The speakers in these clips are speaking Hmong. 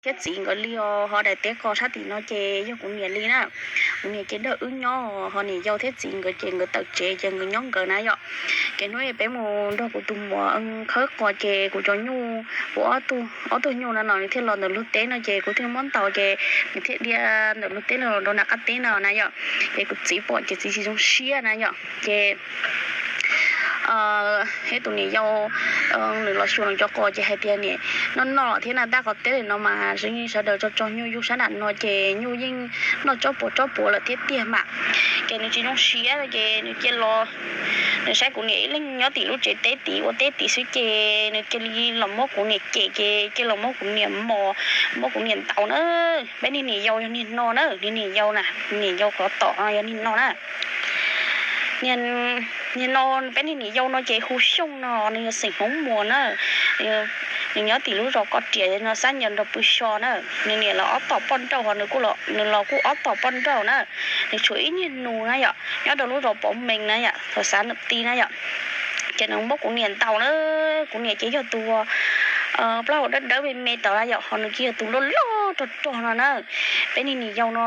thiab txiv nkawd li os. Ho daim teb qos sab tim no ces yog kuv niam li na. Kuv niam ces nrog wb nyob, ho niam yau thiab txiv nkawd ces nkawd tawm tsev ces nkawd nyob nkawd na yom. Ces hnub peb mus nrog kuv tus muam khawb qos ces kuv cov nyuj, kuv ob tug nyuj no no nws thiaj los ntawm lub teb no ces kuv thiaj muab ntaus ces nws thiaj dhia ntawm lub teb los rau nram qab teb no na yom. Ces kuv txiv pom ces txiv tsis zoo siab na yom. Ces thiab tus niam yau nws los xyuas nws cov qos ces hais tias niam, noj noj thiab na, tab qos teb no mas sawv daws tso tso nyuj yug sab nram no ces nyuj yeej noj tsob puas tsob puas lawm thiab tiag mas. Ces nws tsis zoo siab ces nws cia los, nws saib kuv niam ib leeg nyob tim lub tsev teb tid ua teb tid xwb ces nws cia li los muab kuv niam cem ces cia los muab kuv niam mos, muab kuv niam ntaus na. Peb niag niam yau yog niag no na, niag niam yau na, niam yau qhov tom no yog niag no na. Niag no, peb niag niam yau no ces hu Xyooj no, nws yog xeem Hmoob Muas na. Nws nyob tim lub zos Koj Riam no, xab ncaws nrog pw so na. Nws niam los ob tom poj nrauj, nws los kuj ob tom poj nrauj na. Nws tshuav ib niag nus na yom, nyob rau lub zos Pov Mees na yom, thaum xav nws ti na yom. Ces nws muab kuv niam ntaus na. Kuv niam ces yog tus plaub hau dawb dawb me me tod na yom, ho nws ces yog tus loj loj rog rog no na. Peb niag niam yau no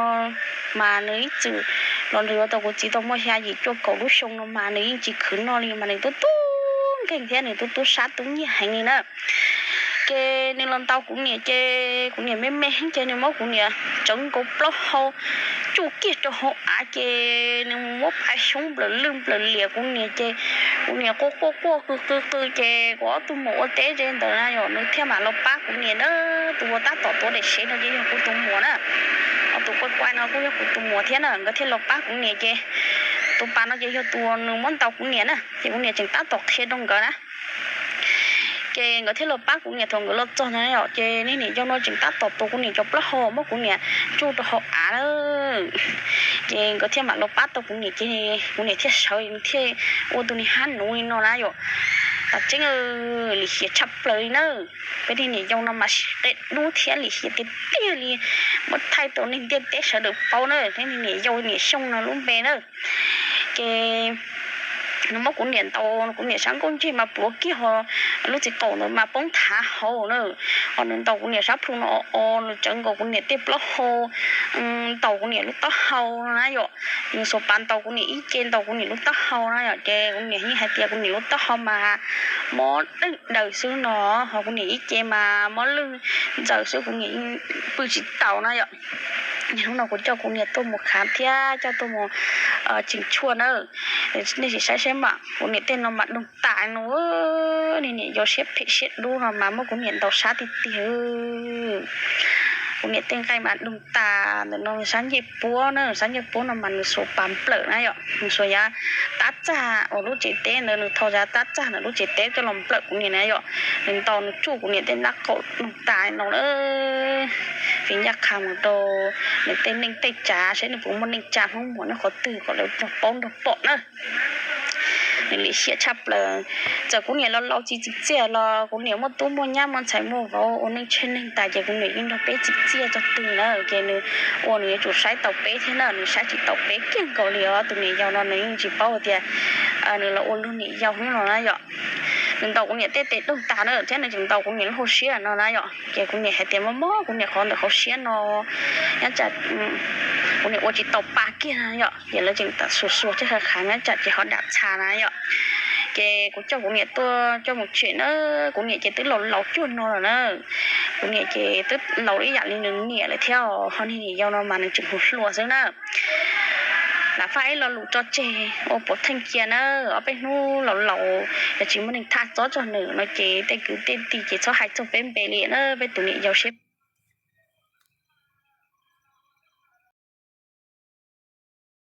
mas nws ib txwm los nrog tau kuv txiv tau muaj xya yim cuaj kaum lub xyoo no mas nws yeej tsis khwv noj li mas nws tub tub nkeeg thiab nws tub tub sab tub nyiag heev li na. Ces nws los ntaus kuv niam ces kuv niam me me heev ces nws muab kuv niam tsawv nkaus plaub hau tsuj kiag rau hauv av ces nws muab phav xyoob nplawm lwj nplawm liam kuv niam ces kuv niam quaj quaj quaj qw qw qw ces kuv ob tug muam ua teb ze ntawd na yom, nws thiaj mam los pab kuv niam na. Tus uas tab tom tuav daim sev no ces yog kuv tus muam na. Ho tus quaj quaj no kuj yog kuv tus muam thiab na, nkawd thiaj los pab kuv niam ces tus pas no ces yog tus uas nws muab ntaus kuv niam na, ces kuv niam tseem tab tom qhia rau nkawd na. Ces nkawd thiaj los pab kuv niam thaum nkawd los txog na yom, ces niag niam yau no tseem tab tom tuav kuv niam cov plaub hau muab kuv niam tsuj rau hauv av na. Ces nkawd thiaj mam los pab tau kuv niam ces kuv niam thiaj sawv thiaj ua tus niag hab nuv li no na yom. Tam tseeb lim hiam tshaj plaws li na. Peb niag niam yau no mas sim qia dub thiab lim hiam tiag tiag li, muab thaij tau neeg ntiaj teb sawv daws paub na, peb niag niam yau niam Xyooj no lub npe na. Ces nws muab kuv niam ntaus, kuv niam sab nkuaj ntseg mas pluav kiag ho lub txiv qaum ntawd mas poob thav hauv na. Ho nws ntaus kuv niam sab plhu no o o, nws tsawv nkaus kuv niam tej plaub hau, ntaus kuv niam lub taub hau no na yom. Nws xuas pas ntaus kuv niam ib ce, ntaus kuv niam lub taub hau na yom, ces kuv niam yeej hais tias kuv niam lub taub hau mas mob dawb daws xwb no, ho kuv niam ib ce mas mob lwj ntxaws xwb, kuv niam yeej pw tsis taus na yom. Hnub no kuv coj kuv niam tuaj mus khám thiab coj tuaj mus tseem tshuaj na. Nej sim saib saib mas kuv niam tej no mas doog tas no, niag niam yau siab phem siab dub no mas muab kuv niam ntaus sab tiag tiag. Kuv niam tej nqaij mas doog tas ntawm no, sab ncej puab na, sab ncej puab no mas nws xuas pas nplawm na yom, nws xuas yav tab txaj uas lub tsev teb ntawd, nws thau yav tab txaj ntawm lub tsev teb coj los nplawm kuv niam na yom. Nws ntaus nws tsuj kuv niam tej ntaj qaum doog tas no lawm. Fiv ncaj qha mus rau nws tej neej tej tsav saib nws puas muaj neej tsa Hmoob Muas nyob qhov twg kom lawv nrog paub nrog pom na. Nws lim hiam tshaj plaws. Txawm kuv niam los laus tsis txim txiaj los kuv niam muaj tub muaj nyab muaj ntxhais muaj vauv ua neej tsheej neeg tas ces kuv niam yeej nrog peb txim txiaj txog twg na, ces nws ua nws yuav tsum saib taus peb thiab na, nws saib tsis taus peb kiag nkaus li os. Tus niam yau no nws yeej tsis paub tias nws los ua luag niam yau hnub no na yom. Nws ntaus kuv niam tej tes doog tas na thiab nws tseem ntaus kuv niam lub hauv siab no na yom, ces kuv niam hais tias mob mob kuv niam qhov ntawm hauv siab no, nyob tsam kuv niam ua tsis tau pa kiag na yom, ces lawv tseem xuas xuas thiab khav khav nyob tsam ces ho dam txha na yom. Ces kuv coj kuv niam tuaj coj mus tsem na, kuv niam ces twb laus laus cuag no lawm na. Kuv niam ces twb laus ib yam li nws niam lawm thiab, ho niag niam yau no mas nws tseem hluas hluas xwb na. Lam faj ib lo lus tso tseg ua puav theej cia na, ob peb hnub laus laus yog tsis muaj neeg thaj txob txog nws no ces tej kwv tej tij ces txhob hais txog peb npe li na, peb tus niam yau siab